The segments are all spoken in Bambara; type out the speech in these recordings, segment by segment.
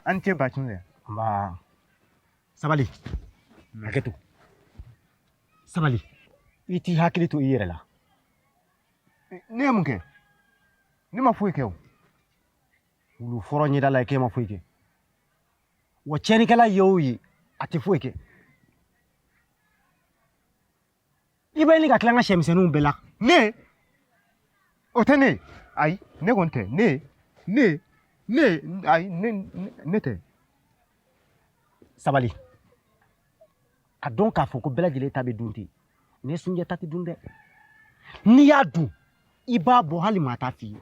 An ce bakin da. Nba sabali, hakɛ to, sabali, i t'i hakili to i yɛrɛ la. Ne ye mun kɛ? Ne ma foyi kɛ o. Wulu fɔrɔ ɲɛda la, k'e ma foyi kɛ. Wa tiɲɛnikɛla ye o ye, a tɛ foyi kɛ. I bɛ ɲini ka tila n ka sɛmisɛnninw bɛɛ la. Ne? O tɛ ne ye. Ayi, ne kɔni tɛ. Ne, ne, ne, ayi, ne, ne tɛ. Sabali. A dɔn k'a fɔ ko bɛɛ lajɛlen ta bɛ dun ten. Ne Sunjɛ ta tɛ dun dɛ. N'i y'a dun, i b'a bɔ hali maa t'a f'i ye.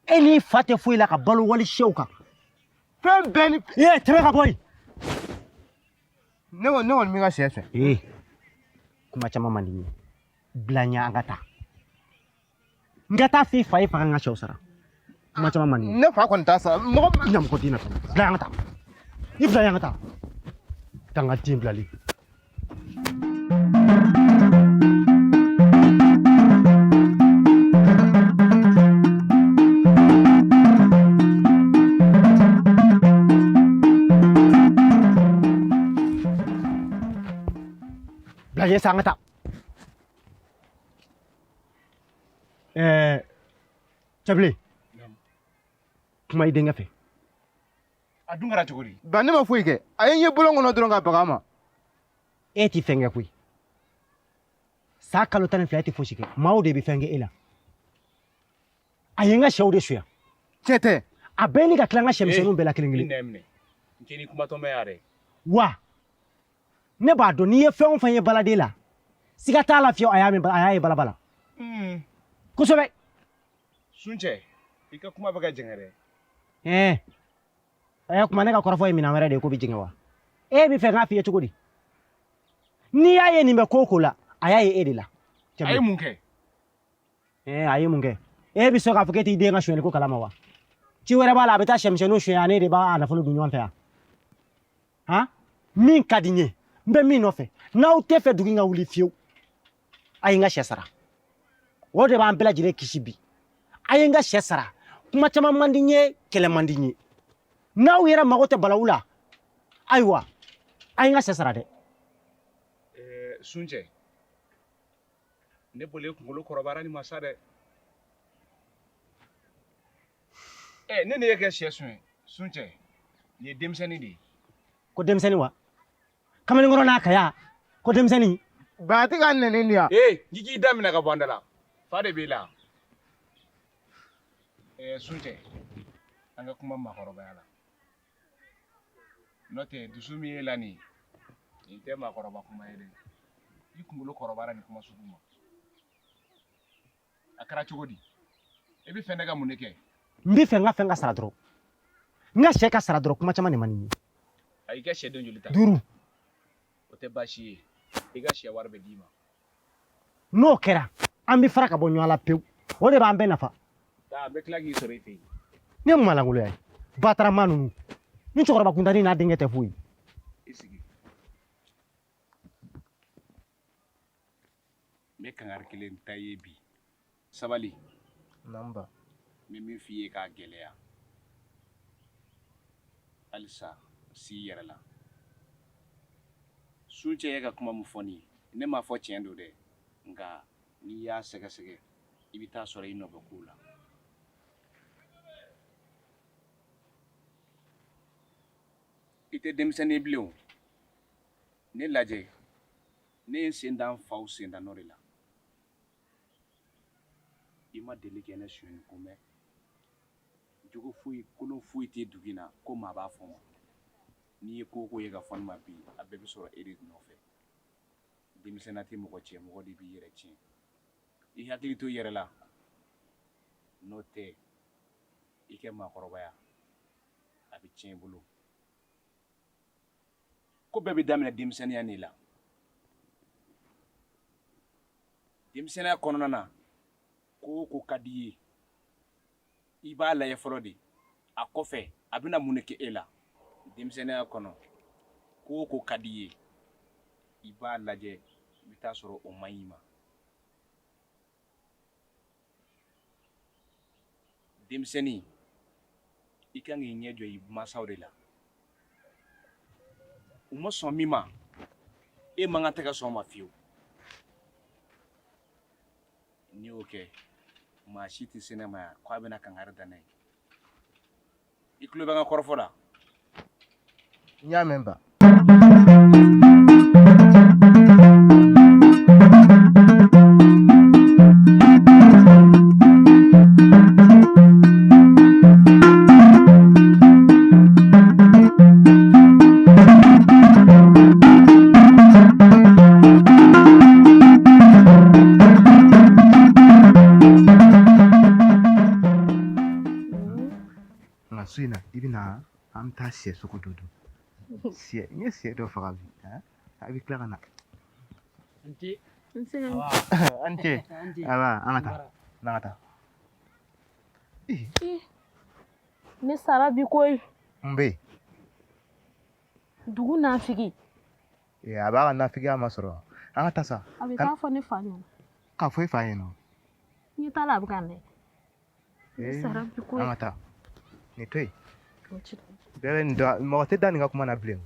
E n'i fa tɛ foyi la ka balo wali sɛw kan. Fɛn bɛɛ ni. Ee, tɛmɛ ka bɔ yen. Ne kɔni, ne kɔni bɛ n ka sɛ fɛ. Ee, kuma caman man di n ye. Bila n ɲɛ, an ka taa. N ka taa f'i fa ye, fa ka n ka sɛw sara. Kuma caman man di n ye. Ne fa kɔni t'a sara. Mɔgɔ. I na mɔgɔ den na fana. Bila an ka taa. I bila yan ka taa. Dangaden bilalen. Bila ɲɛ sa, an ka taa. Ɛɛ, Cɛbilen, kuma i denkɛ fɛ. A dun kɛra cogo di? Ba, ne ma foyi kɛ. A ye n ye bɔlɔn kɔnɔ dɔrɔn ka baga a ma. E ti fɛn kɛ koyi. San kalo 12 e tɛ fosi kɛ. Maaw de bɛ fɛn kɛ e la. A ye n ka sɛw de sonya. Tiɲɛ tɛ. A bɛɛ ni ka tila n ka sɛmisɛnninw bɛɛ la kelen kelen. I nɛ minɛ. N tɛ ni kumatɔ mɛn yan dɛ. Wa ne b'a dɔn n'i ye fɛn o fɛn ye baladen la, siga t'a la fiyewu, a y'a mɛn, a y'a ye balaba la. Kosɛbɛ. Suncɛ, i ka kuma bɛ ka jɛngɛ dɛ. Ɛɛ. Ɛ, kuma ne ka kɔrɔfɔ ye minɛn wɛrɛ de ye ko bɛ jɛngɛ wa? E bɛ fɛ n k'a f'i ye cogo di? N'i y'a ye nin bɛ ko o ko la, a y'a ye e de la. A ye mun kɛ? Ɛɛ, a ye mun kɛ? E bɛ sɔn k'a fɔ k'e t'i den ka sonyɛli ko kalama wa? Ci wɛrɛ b'a la, a bɛ taa sɛmisɛnninw sonya, ne de b'a nafolo dun ɲɔgɔn fɛ yan. Han? Min ka di n ye, n bɛ min nɔfɛ, n'aw tɛ fɛ dugu in ka wuli fiyewu, a ye n ka sɛ sara. O de b'an bɛɛ lajɛlen kisi bi. A ye n ka sɛ sara. Kuma caman man di n ye, kɛlɛ man di n ye. N'aw yɛrɛ mago tɛ balawu la, ayiwa, a ye n ka sɛ sara dɛ. Ɛɛ, Suncɛ, ne bolo e kunkolo kɔrɔbayara ni ma sa dɛ. Ɛ, ne ni e kɛ sɛ suɲɛ. Suncɛ, nin ye denmisɛnnin de ye. Ko denmisɛnnin wa? Kamalenkɔrɔ n'a kaya, ko denmisɛnnin. Ba, a tɛ ka nɛni de yan. Ee, n'i k'i da minɛ ka bɔ an da la, fa de b'e la. Ɛɛ, Suncɛ, an ka kuma maakɔrɔbaya la. N'o tɛ dusu min y'e la nin ye, nin tɛ maakɔrɔba kuma ye dɛ. I kunkolo kɔrɔbayara nin kuma sugu ma. A kɛra cogo di? E bɛ fɛ ne ka mun de kɛ? N bɛ fɛ n ka fɛn ka sara dɔrɔn. N ka sɛ ka sara dɔrɔn, kuma caman de man di n ye. A y'i ka sɛden joli ta? 5. O tɛ baasi ye. I ka sɛ wari bɛ d'i ma. N'o kɛra, an bɛ fara ka bɔ ɲɔgɔn la pewu. O de b'an bɛɛ nafa. Taa, n bɛ tila k'i sɔrɔ i fɛ yen. Ne ye mun malankoloya ye? Batarama ninnu. Ni cɛkɔrɔba kuntannin n'a denkɛ tɛ foyi. I sigi. N bɛ kangari kelen ta i ye bi. Sabali. Naamu ba. N bɛ min f'i ye k'a gɛlɛya. Halisa, si i yɛrɛ la. Suncɛ ye ka kuma min fɔ nin ye, ne m'a fɔ tiɲɛ don dɛ, nka n'i y'a sɛgɛsɛgɛ, i bɛ taa sɔrɔ i nɔ bɛ kow la. I tɛ denmisɛnnin ye bilen o. Ne lajɛ, ne ye n sen da n faw sen da nɔ de la. I ma deli kɛ ne sonyɛni ko mɛn. Jogo foyi, kolon foyi tɛ dugu in na ko maa b'a fɔ ma. N'i ye ko o ko ye ka fɔ ne ma bi, a bɛɛ bɛ sɔrɔ e de nɔfɛ. Denmisɛnninya tɛ mɔgɔ tiɲɛ, mɔgɔ de b'i yɛrɛ tiɲɛ. I hakili to i yɛrɛ la. N'o tɛ, i kɛ maakɔrɔbaya, a bɛ tiɲɛ i bolo. Ko bɛɛ bɛ daminɛ denmisɛnninya de la. Denmisɛnninya kɔnɔna na, ko o ko ka di i ye, i b'a lajɛ fɔlɔ de, a kɔfɛ a bɛna mun de kɛ e la. Denmisɛnninya kɔnɔ, ko o ko ka di i ye, i b'a lajɛ, i bɛ taa sɔrɔ o man ɲi i ma. Denmisɛnnin, i kan k'i ɲɛ jɔ i mansaw de la. U ma sɔn min ma, e man kan tɛ ka sɔn o ma fiyewu. N'i y'o kɛ, maa si tɛ se ne ma yan ko a bɛna kankari da ne ye. I tulo bɛ n ka kɔrɔfɔ la? N y'a mɛn ba. Nka su in na i bɛna an bɛ taa sɛ sogo dɔ dun. Sɛ n ye sɛ dɔ faga bi a bɛ tila ka na. An ce ayiwa an ka taa an ka taa. Ne sara bi koyi. Mun bɛ yen? Dugu nafigi. A b'a ka nafigiya masɔrɔ. An ka taa sa. A bɛ taa fɔ ne fa ɲɛna. K'a fɔ e fa ɲɛna. N ɲɛ t'a la a bɛ ka n lajɛ. Ne sara bi koyi. An ka taa. Nin to yen. Bɛɛ bɛ nin dɔn, mɔgɔ tɛ da nin ka kuma na bilen.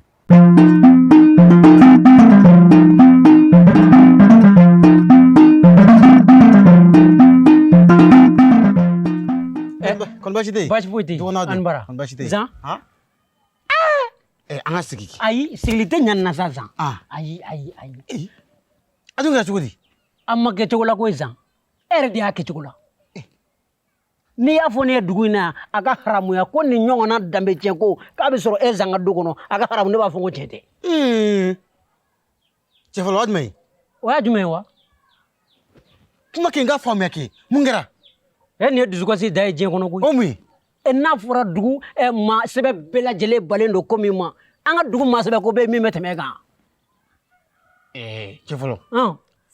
Kɔni baasi tɛ yen? Baasi foyi tɛ yen. Dɔgɔnɔ An bara. Kɔni baasi tɛ yen? Zan. An ka sigi. Ayi, sigili tɛ ɲa nin na sa Zan. Ayi, ayi, ayi. A dun kɛra cogo di? An ma kɛ cogo la koyi Zan. E yɛrɛ de y'a kɛ cogo la. N'i y'a fɔ ne ye dugu in na yan, a ka haramuya ko nin ɲɔgɔnna danbe tiɲɛ ko k'a bɛ sɔrɔ e Zan ka du kɔnɔ, a ka haramu, ne b'a fɔ ko tiɲɛ tɛ. Cɛ fɔlɔ, o y'a jumɛn ye? O y'a jumɛn ye wa? Kuma kɛ n ka faamuya kɛ, mun kɛra? E nin ye dusukasi da ye diɲɛ kɔnɔ koyi. O mun ye? N'a fɔra dugu maa sɛbɛ bɛɛ lajɛlen balen don ko min ma, an ka dugu maa sɛbɛ ko bɛ min bɛ tɛmɛ e kan. Cɛ fɔlɔ.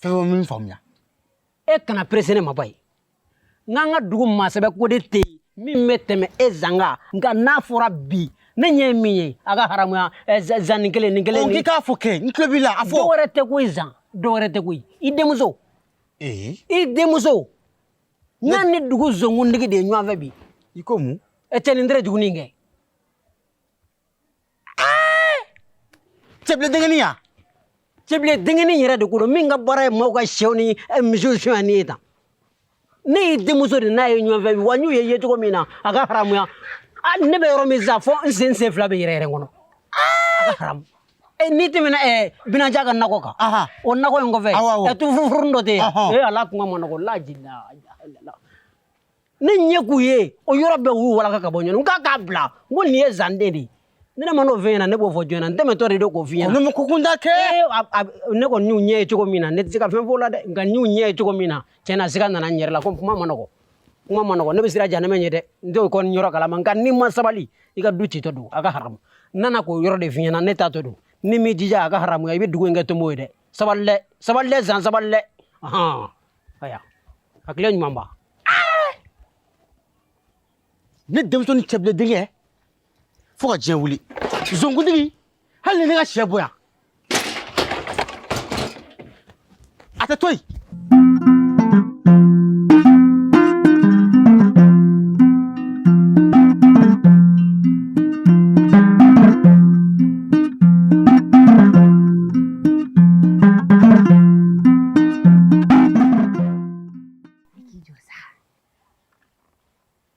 Fɛn bɛ min faamuya. E kana pressé ne ma bayi. N k'an ka dugu maa sɛbɛ ko de tɛ yen min bɛ tɛmɛ e Zan kan, nka n'a fɔra bi ne ɲɛ ye min ye, a ka haramuya, Zan nin kelen nin kelen. Ɔ, k'i k'a fɔ kɛ, n tulo b'i la, a fɔ. Dɔ wɛrɛ tɛ koyi Zan, dɔ wɛrɛ tɛ koyi. I denmuso. I denmuso. N'a ni dugu zonkuntigi de ye ɲɔgɔn fɛ bi. I ko mun? Cɛ nin tɛ jugunin kɛ. Cɛbilen denkɛnin ya? Cɛbilen denkɛnin yɛrɛ de ko don, min ka baara ye maaw ka sɛw ni misiw sonyani ye tan. Ne y'i denmuso de n'a ye ɲɔgɔn fɛ bi, wa n y'u ye cogo min na, a ka haramuya. Ne bɛ yɔrɔ min sisan, fo n sen fila bɛ yɛrɛ yɛrɛ n kɔnɔ. A ka haramu. N'i tɛmɛna Binaja ka nakɔ kan, o nakɔ in kɔfɛ, tufurufurun dɔ tɛ yen. Ala kuma ma nɔgɔ, lajila. Ne ɲɛ k'u ye, o yɔrɔ bɛɛ u y'u walaka ka bɔ ɲɔgɔn na. N k'a k'a bila, n ko nin ye zanden de ye. Ni ne ma n'o fɛn ɲɛna, ne b'o fɔ jɔn na? N tɛmɛtɔ de don k'o f'i ɲɛna. Ne ma ko kunda kɛ. Ne kɔni y'u ɲɛ ye cogo min na, ne tɛ se ka fɛn fɔ o la dɛ. Nka n y'u ɲɛ ye cogo min na, tiɲɛ na siga nana n yɛrɛ la, ko kuma ma nɔgɔ. Kuma ma nɔgɔ, ne bɛ siran jahanama ɲɛ dɛ. N t'o kɔni yɔrɔ kalama, nka n'i ma sabali, i ka du citɔ don, a ka haramu. N nana k'o yɔrɔ de f'i ɲɛna, ne t'a to don. Ni m'i jija, a ka haramuya, i bɛ dugu in kɛ tonbo ye dɛ. Sabali dɛ, sabali dɛ Zan, sabali dɛ. Aya, hakili ɲuman ba. Ne denmuso ni cɛbilen denkɛ fo ka diɲɛ wuli. Zonkuntigi, hali ni ne ka sɛ bɔ yan, a tɛ to yen.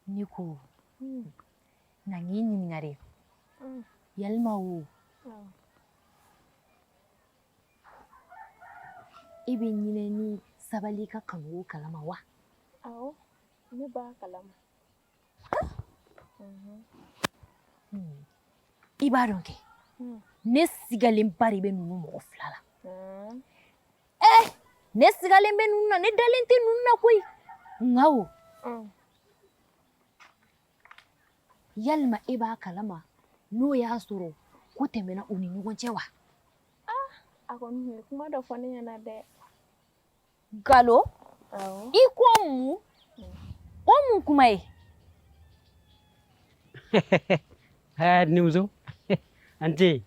Ne ko na n k'i ɲininka de, yalima o e bɛ ɲinɛ ni sabali ka kanuko kalama wa? Awɔ, ne b'a kalama. I b'a dɔn kɛ, ne sigalenba de bɛ ninnu mɔgɔ fila la. Ne sigalen bɛ ninnu na, ne dalen tɛ ninnu na koyi. Nka o yalima e b'a kalama n'o y'a sɔrɔ ko tɛmɛna u ni ɲɔgɔn cɛ wa? A kɔni tun ye kuma dɔ fɔ ne ɲɛna dɛ. Galo? I ko mun? O mun kuma ye? Nimuso an tɛ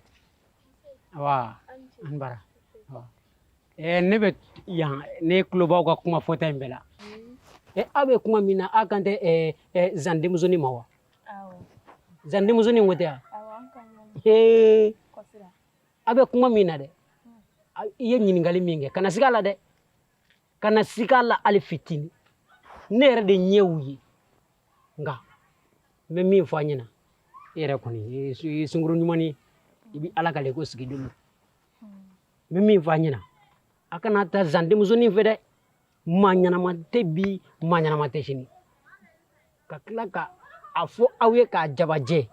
wa an bara ne bɛ yan ne tulo b'aw ka kuma fɔta in bɛɛ la. Aw bɛ kuma min na aw kan tɛ zan denmusonin ma wa? Zan denmusonin ko tɛ wa? Aw bɛ kuma min na dɛ, i ye ɲininkali min kɛ kana siga a la dɛ, kana siga a la hali fitinin. Ne yɛrɛ de ɲɛ y'u ye, nka n bɛ min fɔ a ɲɛna, i yɛrɛ kɔni i ye sunkuru ɲuman ye, i bɛ Ala kale ko sigi don. N bɛ min fɔ a ɲɛna, a kana taa zan denmusonin fɛ dɛ, maa ɲɛnama tɛ bi, maa ɲɛnama tɛ sini. Ka tila ka a fɔ aw ye k'a jabajɛ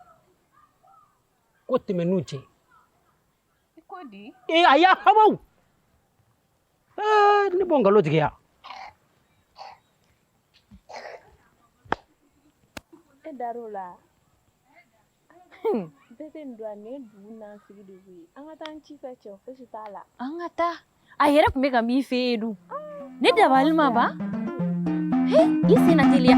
ko tɛmɛ n'u cɛ. Ee a y'a habaw, ne b'o nkalon tigɛ yan. E dar'o la. Bɛɛ tɛ nin dɔn, nin ye dugu nansigi de ye. An ka taa an ci fɛ cɛ, fosi t'a la. An ka taa. A yɛrɛ tun bɛ ka min f'e ye dun. Ne dabali ma ban. I sen na teliya.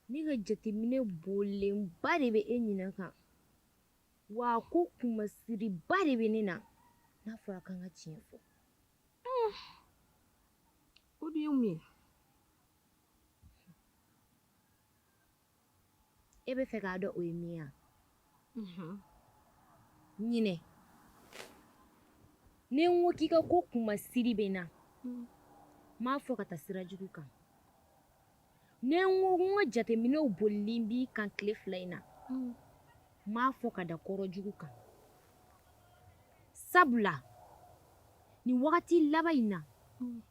Ne ka jateminɛ bolenba de bɛ e ɲinɛ kan, wa ko kumasiriba de bɛ ne na n'a fɔra k'an ka tiɲɛ fɔ. O dun ye mun ye? E bɛ fɛ k'a dɔn o ye min ye wa? Ɲinɛ, ne ko k'i ka ko kumasiri bɛ n na, n m'a fɔ ka taa sira jugu kan. Ne ko n ka jateminɛw bolilen b'i kan tile fila in na, n m'a fɔ ka da kɔrɔ jugu kan. Sabula nin wagati laban in na,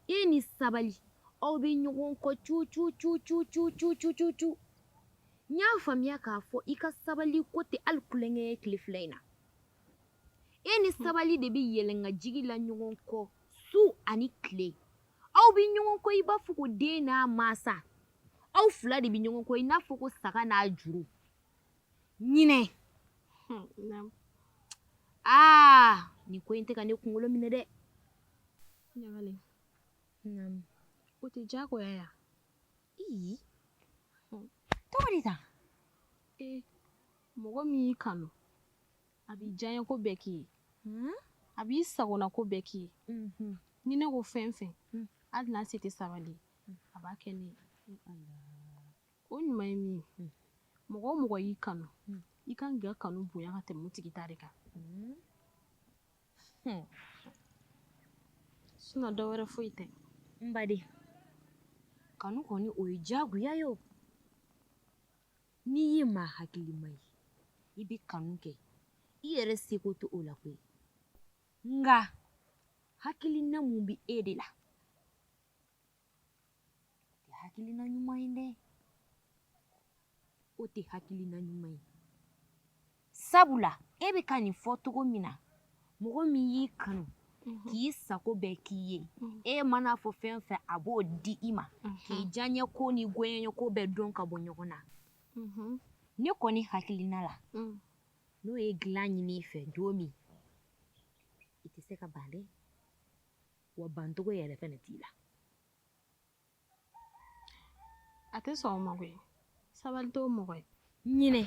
e ni sabali aw bɛ ɲɔgɔn kɔ cu cu cu cu cu cu cu cu cu. N y'a faamuya k'a fɔ i ka sabali ko tɛ hali kulonkɛ ye tile fila in na. E ni sabali de bɛ yɛlɛn ka jigin la ɲɔgɔn kɔ su ani tile. Aw bɛ ɲɔgɔn kɔ i b'a fɔ ko den n'a mansa. Aw fila de bɛ ɲɔgɔn kɔ i n'a fɔ ko saga n'a juru. Ɲinɛ. Aa, nin ko in tɛ ka ne kunkolo minɛ dɛ. Ɲagalen. O tɛ diyagoya ya? Ii. Cogo di tan? Ee, mɔgɔ min y'i kanu, a b'i diyaɲɛ ko bɛɛ k'i ye. A b'i sagona ko bɛɛ k'i ye. Ni ne ko fɛn fɛn, hali n'a se tɛ sabali ye, a b'a kɛ ne ye. O ɲuman ye min ye, mɔgɔ o mɔgɔ y'i kanu, i kan k'i ka kanu bonya ka tɛmɛ o tigi ta de kan. Sinon dɔ wɛrɛ foyi tɛ. N baden, kanu kɔni o ye diyagoya ye o. N'i ye maa hakilima ye, i bɛ kanu kɛ, i yɛrɛ seko tɛ o la koyi. Nka hakilina mun bɛ e de la? O tɛ hakilina ɲuman ye dɛ. O tɛ hakilina ɲuman ye. Sabula e bɛ ka nin fɔ cogo min na, mɔgɔ min y'i kanu, k'i sago bɛɛ k'i ye, e mana fɔ fɛn fɛn a b'o di i ma, k'i diyaɲɛ ko ni goɲɛ ko bɛɛ dɔn ka bɔ ɲɔgɔn na. Ne kɔni hakilina la, n'o ye dilan ɲini i fɛ don min, i tɛ se ka ban dɛ, wa bancogo yɛrɛ fɛnɛ t'i la. A tɛ sɔn o ma koyi, sabali t'o mɔgɔ ye. Ɲinɛ,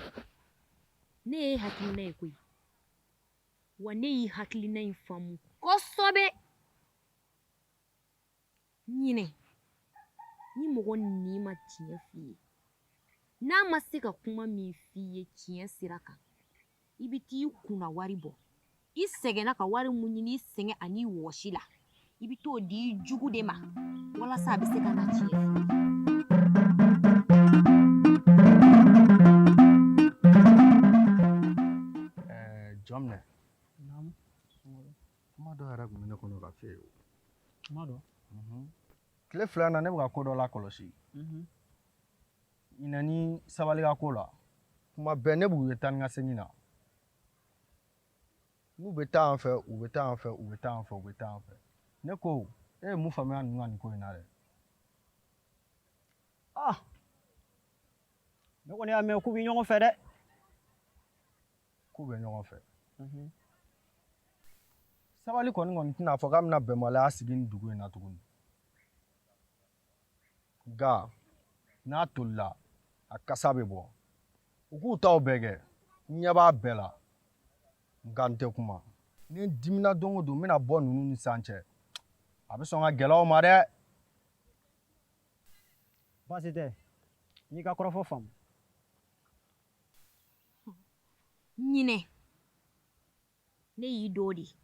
ne ye hakilina ye koyi, wa ne y'i hakilina in faamu kosɛbɛ. Ɲinɛ, ni mɔgɔ nin ma tiɲɛ f'i ye, n'a ma se ka kuma min f'i ye tiɲɛ sira kan, i bɛ t'i kunna wari bɔ. I sɛgɛnna ka wari mun ɲini, i sɛgɛn ani wɔsi la, i bɛ t'o di i jugu de ma walasa a bɛ se ka na tiɲɛ f'i ye. Jɔn minɛ. Kuma dɔ yɛrɛ tun bɛ ne kɔnɔ ka f'e ye o. Kuma dɔ? Tile 2 in na ne bɛ ka ko dɔ lakɔlɔsi. Ɲinɛ ni Sabali ka ko la. Kuma bɛɛ ne b'u ye taa ni ka segin na. N'u bɛ taa yan fɛ, u bɛ taa yan fɛ, u bɛ taa yan fɛ, u bɛ taa yan fɛ. Ne ko, e ye mun faamuya ninnu ka nin ko in na dɛ? Ah, ne kɔni y'a mɛn k'u bɛ ɲɔgɔn fɛ dɛ. K'u bɛ ɲɔgɔn fɛ. Sabali kɔni tɛna fɔ k'a bɛna bɛnbaliya sigi nin dugu in na tuguni. Nka n'a tolila, a kasa bɛ bɔ. U k'u taw bɛɛ kɛ. N ɲɛ b'a bɛɛ la. Nka n tɛ kuma. Ni n dimina don o don, n bɛna bɔ ninnu ni san cɛ. A bɛ sɔn ka gɛlɛya o ma dɛ. Baasi tɛ. N y'i ka kɔrɔfɔ faamu. Ɲinɛ, ne y'i dɔ de ye.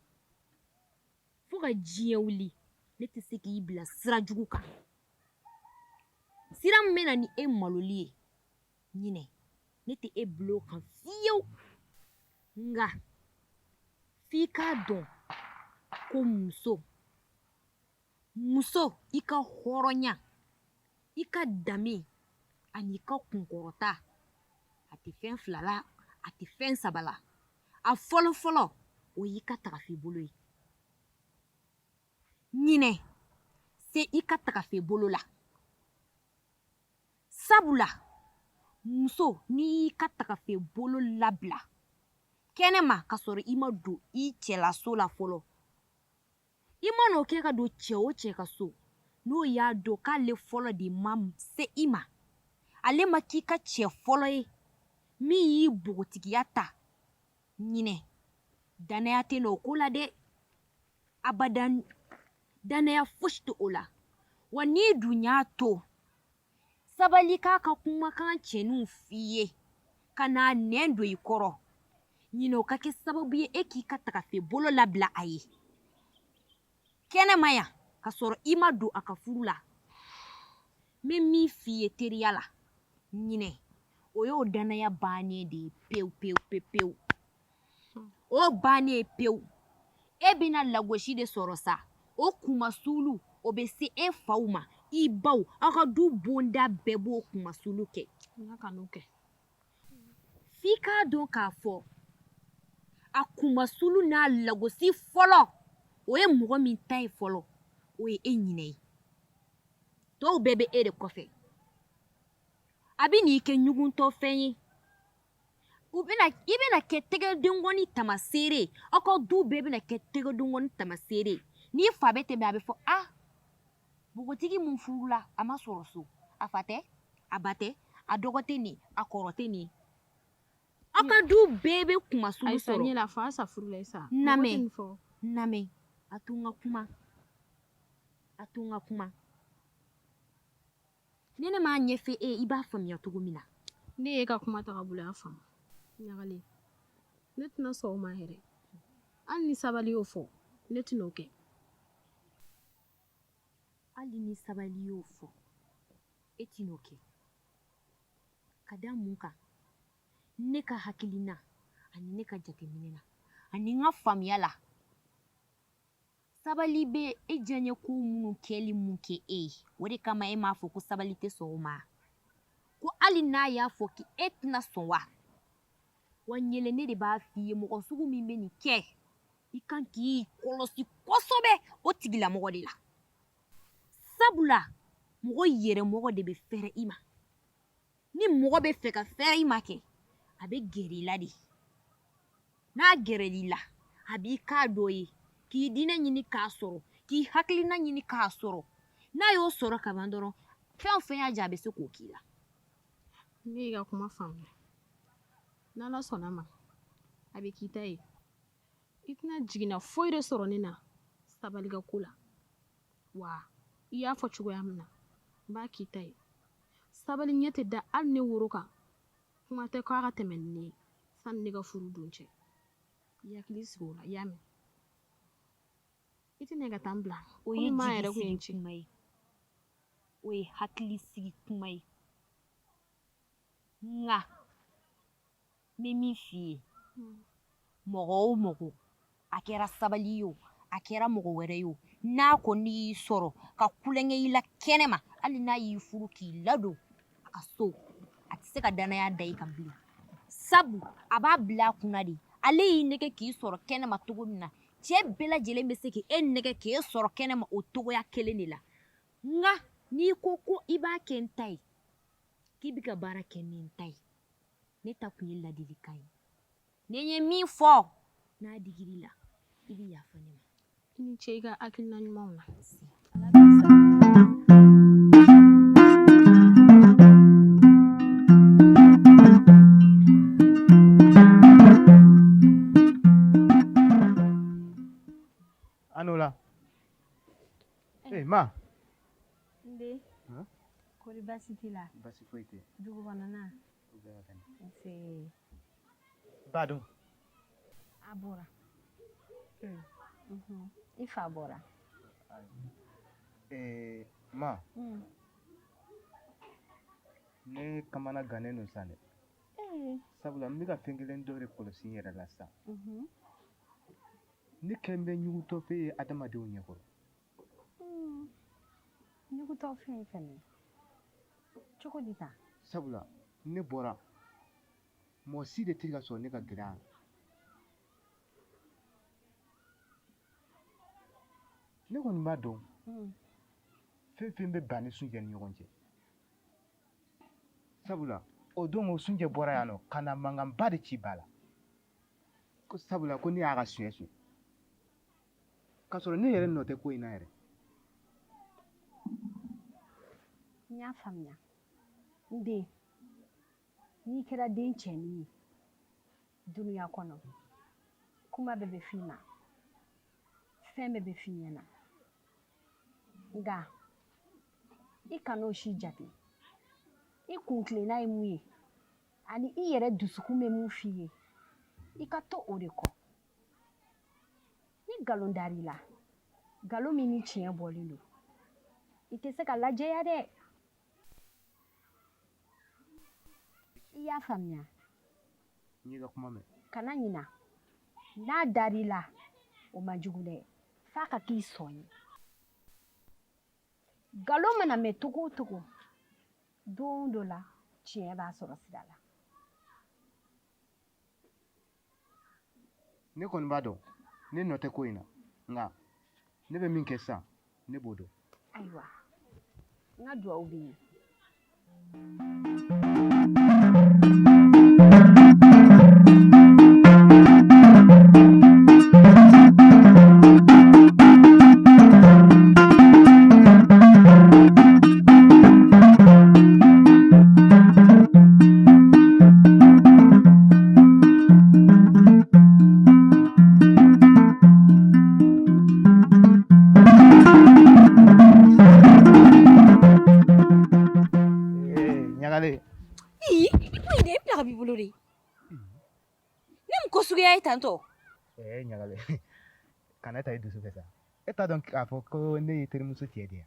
Fo ka diɲɛ wuli, ne tɛ se k'i bila sira jugu kan. Sira min bɛ na ni e maloli ye, Ɲinɛ, ne tɛ e bila o kan fiyewu. Nka f'i k'a dɔn ko muso i ka hɔrɔnya, i ka danbe ani i ka kunkɔrɔta, a tɛ fɛn 2 la, a tɛ fɛn 3 la. A fɔlɔ fɔlɔ, o y'i ka tagafe bolo ye. Ɲinɛ, se i ka tagafe bolo la. Sabula, muso n'i y'i ka tagafe bolo labila kɛnɛma ka sɔrɔ i ma don i cɛlaso la fɔlɔ, i man'o kɛ ka don cɛ o cɛ ka so, n'o y'a dɔn k'ale fɔlɔ de ma se i ma, ale ma k'i ka cɛ fɔlɔ ye min y'i npogotigiya ta, Ɲinɛ, danaya tɛ n'o ko la dɛ. Abadan, danaya fosi tɛ o la. Wa n'i dun y'a to Sabali k'a ka kumakan cɛninw f'i ye ka n'a nɛn don i kɔrɔ, Ɲinɛ, o ka kɛ sababu ye e k'i ka tagafe bolo labila a ye kɛnɛma yan ka sɔrɔ i ma don a ka furu la. N bɛ min f'i ye teriya la, Ɲinɛ, o y'o danaya bannen de ye pewu pewu pewu pewu. O bannen ye pewu. E bɛna lagosi de sɔrɔ sa. O kumasulu, o bɛ se e faw ma, i baw, aw ka du bonda bɛɛ b'o kumasulu kɛ. Ala ka n'o kɛ. F'i k'a dɔn k'a fɔ a kumasulu n'a lagosi fɔlɔ, o ye mɔgɔ min ta ye fɔlɔ, o ye e Ɲinɛ ye. Tɔw bɛɛ bɛ e de kɔfɛ. A bɛ n'i kɛ ɲuguntɔfɛn ye. I bɛna kɛ tɛgɛdenkɔni tamaseere. Aw ka du bɛɛ bɛna kɛ tɛgɛdenkɔni tamaseere. N'i fa bɛ tɛmɛ, a bɛ fɔ, ah, npogotigi mun furula, a ma sɔrɔ so. A fa tɛ, a ba tɛ, a dɔgɔ tɛ nin, a kɔrɔ tɛ nin. Aw ka du bɛɛ bɛ kumasulu Ayisa, sɔrɔ. ɲɛ la, fa sa furu la sa. Namɛ, namɛ, a to n ka kuma. A to n ka kuma. Ni ne m'a ɲɛfɔ e ye, i b'a faamuya cogo min na. Ne y'e ka kuma ta ka bolo, a faamu. Ɲagalen, ne tɛna sɔn o ma yɛrɛ. Hali ni Sabali y'o fɔ, ne tɛna o kɛ. Hali ni Sabali y'o fɔ, e tɛna o kɛ. Ka da mun kan? Ne ka hakilina ani ne ka jateminɛ na ani n ka faamuya la, Sabali bɛ e diyaɲɛ ko minnu kɛli mun kɛ e ye, o de kama e m'a fɔ ko Sabali tɛ sɔn o ma. Ko hali n'a y'a fɔ k'e tɛna sɔn wa? Wa ɲɛlɛ, ne de b'a f'i ye, mɔgɔ sugu min bɛ nin kɛ, i kan k'i kɔlɔsi kosɛbɛ o tigilamɔgɔ de la. Sabula mɔgɔ yɛrɛmɔgɔ de bɛ fɛrɛ i ma. Ni mɔgɔ bɛ fɛ ka fɛrɛ i ma kɛ, a bɛ gɛrɛ i la de. N'a gɛrɛl'i la, a b'i k'a dɔ ye, k'i diinɛ ɲini k'a sɔrɔ, k'i hakilina ɲini k'a sɔrɔ. N'a y'o sɔrɔ ka ban dɔrɔn, fɛn o fɛn y'a diya, a bɛ se k'o k'i la. Ne y'i ka kuma faamuya. N'Ala sɔnna ma, a bɛ k'i ta ye. I tɛna jiginna foyi de sɔrɔ ne na Sabali ka ko la. Wa i y'a fɔ cogoya min na, n b'a k'i ta ye. Sabali ɲɛ tɛ da hali ne woro kan. Kuma tɛ k'a ka tɛmɛ ni ne ye sani ne ka furu don cɛ. I hakili sigi o la, i y'a mɛn? I tɛ ne ka taa n bila. O ye Komi maa yɛrɛ kun ye n jigisigi ci. kuma ye. O ye hakilisigi kuma ye. Nka n bɛ min f'i ye, mɔgɔ o mɔgɔ, a kɛra Sabali ye o, a A kɛra mɔgɔ wɛrɛ ye o, n'a kɔni y'i sɔrɔ ka kulonkɛ i la kɛnɛma, hali n'a y'i furu k'i ladon a ka so, a tɛ se ka danaya da i kan bilen. Sabu a b'a bila a kunna de, ale y'i nɛgɛ k'i sɔrɔ kɛnɛma cogo min na, cɛ bɛɛ lajɛlen bɛ se k'e nɛgɛ k'e sɔrɔ kɛnɛma o cogoya kelen de la. Nka n'i ko ko i b'a kɛ n ta ye, k'i bɛ ka baara kɛ ni n ta ye, ne ta kun ye ladilikan ye. Ni n ye min fɔ n'a digir'i la, i bɛ yafa ne ma. I ni ce i ka hakilina ɲumanw na. Anola. Eh, ma. N den, kɔri baasi t'i la? Baasi foyi tɛ. Dugu kɔnɔna? O bɛɛ ka kɛnɛ. Nse. Ba dun? A bɔra. I fa bɔra. Eh, ma. Ne kamana gannen don sa dɛ. Sabula n bɛ ka fɛn kelen dɔ de kɔlɔsi n yɛrɛ la sisan. Ne kɛlen bɛ ɲugutɔfɛn ye adamadenw ɲɛkɔrɔ. Ɲugutɔfɛn fɛnɛ cogo di tan? Sabula ne bɔra, mɔgɔ si de tɛ ka sɔn ne ka gɛrɛ a la. Ne kɔni b'a dɔn fɛn fɛn bɛ ba ni Sunjɛ ni ɲɔgɔn cɛ. Sabula o don o Sunjɛ bɔra yan nɔ ka na mankanba de ci ba la. Ko sabula ko ne y'a ka suɲɛ suɲɛ. K'a sɔrɔ ne yɛrɛ nɔ tɛ ko in na yɛrɛ. N y'a faamuya. N den, n'i kɛra den cɛnin ye dunuya kɔnɔ, kuma bɛɛ bɛ f'i ma, fɛn bɛɛ bɛ f'i ɲɛna. Nka i kan'o si jate. I kuntilenna ye mun ye ani i yɛrɛ dusukun bɛ mun f'i ye, i ka to o de kɔ. Ni nkalon dar'i la, nkalon min ni tiɲɛ bɔlen don, i tɛ se ka lajɛya dɛ. I y'a faamuya? N y'i ka kuma mɛn. Kana ɲina, n'a dar'i la, o man jugu dɛ, f'a ka k'i sɔn ye. Nkalon mana mɛn cogo o cogo, don dɔ la tiɲɛ b'a sɔrɔ sira la. Ne kɔni b'a dɔn ne nɔ tɛ ko in na, nka ne bɛ min kɛ sisan, ne b'o dɔn. Ayiwa, n ka duwawu b'i ye. Ɲagalen. Ii, i ko in de, e bila ka b'i bolo de. Ne mun ko suguya ye tantɔ? Ɲagalen, kana ta i dusu fɛ sa. E t'a dɔn k'a fɔ ko ne ye terimuso cɛ de ye.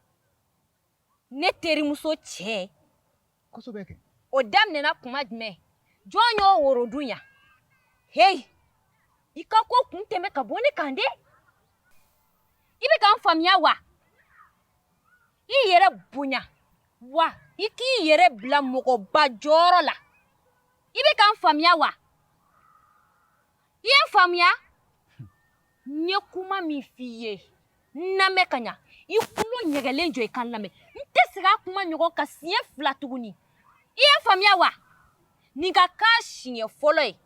Ne terimuso cɛ? Kosɛbɛ kɛ. O daminɛna kuma jumɛn? Jɔn y'o woro dun yan? Heyi, i ka ko kun tɛmɛ ka bɔ ne kan dɛ. I bɛ ka n faamuya wa? I yɛrɛ bonya wa i k'i yɛrɛ bila mɔgɔba jɔyɔrɔ la. I bɛ ka n faamuya wa? I ye n faamuya? N ye kuma min f'i ye, n lamɛn ka ɲa. I tulo ɲɛgɛlen jɔ i ka n lamɛn. N tɛ segin a kuma ɲɔgɔn kan siɲɛ 2 tuguni. I ye n faamuya wa? Nin ka k'a siɲɛ fɔlɔ ye,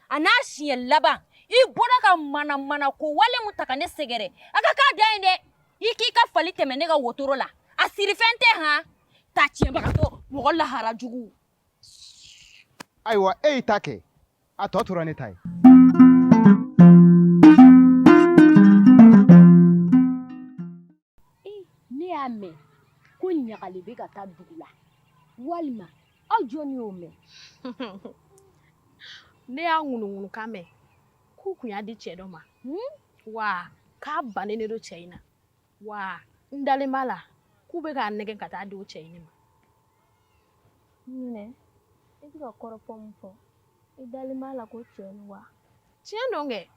a n'a siɲɛ laban. I bɔra ka manamana ko wale mun ta ka ne sɛgɛrɛ, a ka k'a dan ye dɛ. I k'i ka fali tɛmɛ ne ka wotoro la. A sirifɛn tɛ han? Ta tiɲɛbagatɔ, mɔgɔ lahara jugu. Ayiwa, e y'i ta kɛ, a tɔ tora ne ta ye. Ne y'a mɛn ko ɲagali bɛ ka taa dugu la, walima aw jɔn y'o mɛn? Ne y'a ŋunuŋunukan mɛn k'u kun y'a di cɛ dɔ ma. Wa k'a bannen de don cɛ in na. Wa n dalen b'a la k'u bɛ k'a nɛgɛn ka taa di o cɛ in de ma. Ɲinɛ, i bɛ ka kɔrɔfɔ min fɔ, i dalen b'a la ko tiɲɛ don wa? Tiɲɛ don kɛ.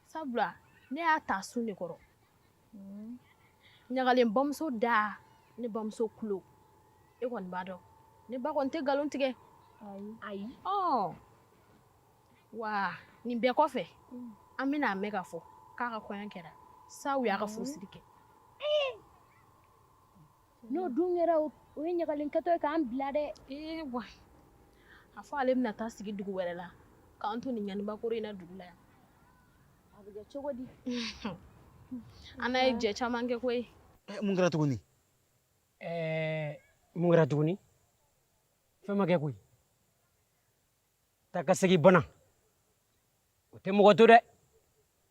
Sabula Ne y'a ta sun de kɔrɔ. Ɲagalen bamuso da ne bamuso kulo. E kɔni b'a dɔn. Ne ba kɔni tɛ nkalon tigɛ. Ayi. Ɔ wa nin bɛɛ kɔfɛ an bɛna a mɛn k'a fɔ k'a ka kɔɲɔ kɛra sa u y'a ka furusiri kɛ. N'o dun kɛra o ye ɲagalen kɛtɔ ye k'an bila dɛ. Ee wa a fɔ ale bɛna taa sigi dugu wɛrɛ la k'an to nin ɲanibakoro in na dugu la yan. A bɛ kɛ cogo di? An n'a ye jɛ caman kɛ koyi. Mun kɛra tuguni? Mun kɛra tuguni? Fɛn ma kɛ koyi. Taa ka segin bana o tɛ mɔgɔ to dɛ.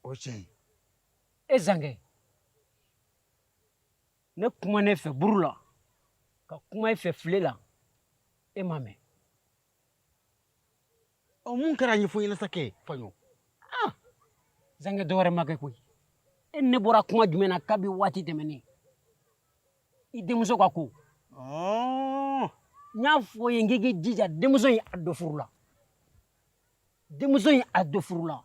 O tiɲɛ ye. E Zankɛ, ne kuma ne fɛ buru la ka kuma e fɛ file la, e m'a mɛn. Ɔ mun kɛra ɲɛfɔ ɲɛna sa kɛ Faɲɔ? Zankɛ, dɔwɛrɛ ma kɛ koyi. E ne bɔra kuma jumɛn na kabi waati tɛmɛnen? I denmuso ka ko. N y'a fɔ ye n k'i k'i jija denmuso in a don furu la. Denmuso in a don furu la.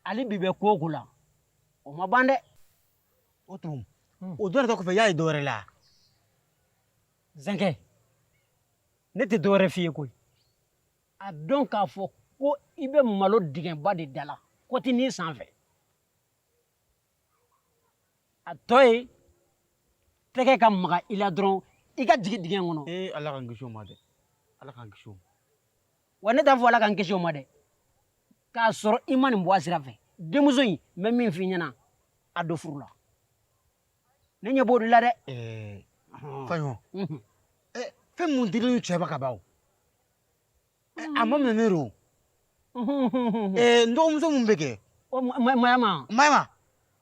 Ale bi bɛ ko o ko la, o ma ban dɛ. O tuma o dɔ yɛrɛ kɔfɛ i y'a ye dɔ wɛrɛ la. Zankɛ, ne tɛ dɔwɛrɛ f'i ye koyi. A dɔn k'a fɔ ko i bɛ malo dingɛba de da la kɔtinin sanfɛ. A tɔ ye tɛgɛ ka maga i la dɔrɔn i ka jigin dingɛ kɔnɔ. Ee Ala k'an kisi o ma dɛ. Ala k'an kisi o ma. Wa ne t'a fɔ Ala k'an kisi o ma dɛ. K'a sɔrɔ i ma nin bɔ a sira fɛ. Denmuso in n bɛ min f'i ɲɛna, a don furu la. Ne ɲɛ b'o de la dɛ. Faɲɔ, fɛn mun dilen cɛ ma ka ban o. A ma minɛ ne yɛrɛ o. N dɔgɔmuso mun bɛ kɛ? Mayama. Mayama.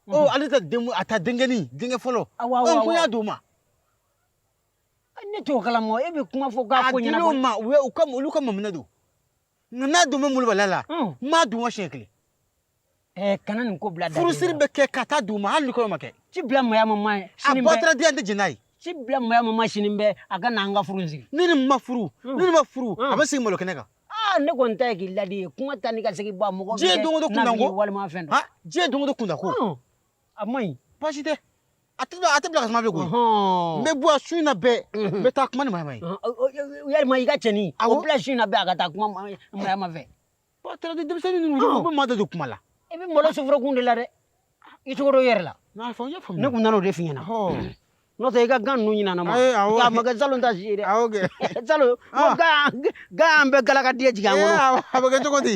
Ɔ ale ta den a ta denkɛnin denkɛ fɔlɔ. Awɔ, Ɔ ko n y'a d'o ma. Ne t'o kalama, e bɛ kuma fɔ k'a ko A ɲɛnabɔ. dil'o ma, u u ka olu ka maminɛ don. Nka n'a don bɛ molobaliya la, n m'a d'u ma siɲɛ kelen. Kana nin ko bila da. Furusiri bɛ kɛ ka taa d'u ma hali ni kɔɲɔ ma kɛ. Ci bila Mayama ma A sini bɛɛ. bɔtɔla di yan tɛ jɛn n'a ye. Ci bila Mayama ma sini bɛɛ a ka n'an ka furu sigi. Ni nin ma furu, ni nin ma furu, a bɛ sigi malo kɛnɛ kan. Aa ne kɔni ta ye k'i ladi ye, kuma ta ni ka segin ba mɔgɔ bɛ Diɲɛ kɛ don o don nafigi kundako. walima fɛn dɔ. Diɲɛ don o don kundako. A man ɲi. Baasi tɛ. A tɛ bila ka suma bilen koyi. N bɛ bɔ a su in na bɛɛ, n bɛ taa kuma ni Mayama ye. Yalima i ka cɛnin, o bila su in na bɛɛ a ka taa kuma Mayama fɛ. Patɔrɔn denmisɛnnin ninnu u bɛ maa dɔ don kuma la. I bɛ malo soforokun de la dɛ. I cogo dɔ i yɛrɛ la. N'a fɔ n y'a faamuya. Ne kun nan'o de f'i ɲɛna. N'o tɛ i ka gan ninnu ɲinana ma. Ayi, awɔ. A ma kɛ salon ta si ye dɛ. Awɔ kɛ. Salon, ko gan an bɛ galaka diɲɛ jigin an kɔnɔ. A bɛ kɛ cogo di?